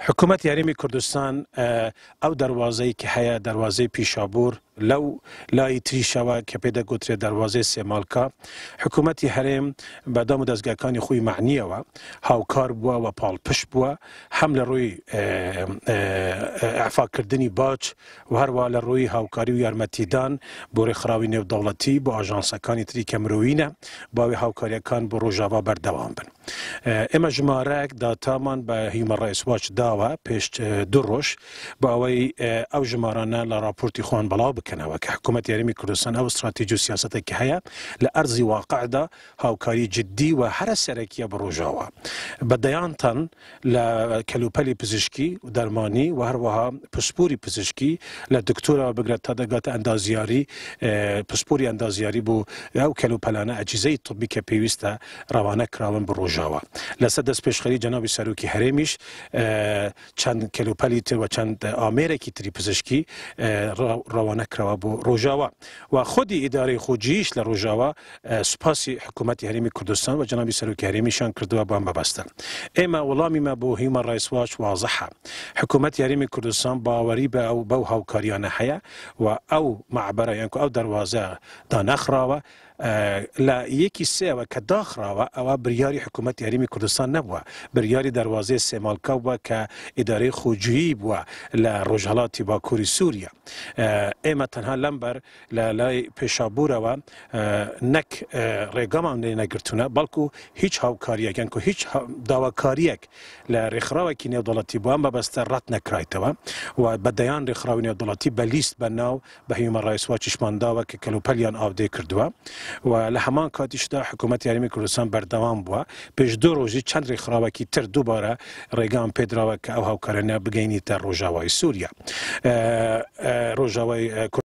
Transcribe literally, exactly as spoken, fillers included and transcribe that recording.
Hikûmetê Herêmê Kurdistan, e, ew derwazeyê ke heye, derwazeyê Pîşabûr, lew layî tirîşewa ke pê de gotirê derwazeyê Sêmalka, hikûmetî herêm bi dam û dezgekanî xwe yî maniyewa, hawkar bûwa we palpiş bûwa, hem li rûyî, e, e, e, efakirdinî bac û her wiha li rûyî hawkarî û yarmetîdan bo rêxrawî nêvdewletî, bo ajansekanî tirî ke mirovî ne, ba wê hawkariyekan bo Rojava berdewam bin. E, ême jimareyek dataman bi Human Rights Watch dawe pêş, e, du roj, bi awayî, e, ew jimarane li raportî xwan belaw bikene, weke hikûmetê Herêmê Kurdistan ew stratejî û siyaseteke heye li erzî waqi de hawkarî cidî we here serekiye bi Rojava. Bi deyan ten li kelûpelî pizişkî û dermanî û her wiha pisporî pizişkî, li doktora bigre ta degate endaziyarî, e, pisporî endaziyarî bo ew kelûpelane ecîzeyî tibbî ke pêwîst e, rewane kirawin bi Rojava. Li ser destpêşxerî cenabî Serokê Herêmîş, e, çend kelûpelî tir we çend, e, amêrekî tirî pizişkî, e, ra-, rewane kirawa bo Rojava. Wa xwedî îdareyê xwecihîş li Rojava, e, spasî hikûmetê Herêmê Kurdistan we cenabî Serokê Herêmîşan kirdiwe bi em mebeste. Ême welamî me bo Human Rights Watch wazih e. Hikûmetê Herêmê Kurdistan bawerî bi ew, bew hawkariyane heye we ew mabera yan ku ew derwaze danexrawe, e, li yekî sê we ke daxrawe, ewa biryarî hikûmetê Herêmê Kurdistan nebûwe. Biryarî derwazeyê Sêmalka bûwe ke îdareyê xwecihî bûwe li rojhelatî bakurî Sûriye. E, ême tenha lember li lay Pêşabûr ewe, e, nek, e, rêgaman lê negirtûne, belku hîç hawkariyek, yan ku hîç ha-, dawakariyek li rêxrawekî nêvdewletî bo em mebeste red nekiraytewe. Û bi deyan rêxrawî nêvdewletî bi lîst bi nav bi Human Rights Watch îşman dawe ke kelûpeliyan avdê kirdiwe. Û li heman katîş de hikûmetê Herêmê Kurdistan berdewam bûwe. Pêş du rojî çend rêxrawekî tir dubare rêgan pê dirawe ke ew hawkariyane bigeyînîte Rojavayê Sûriye. E, e, Rojavayê, e,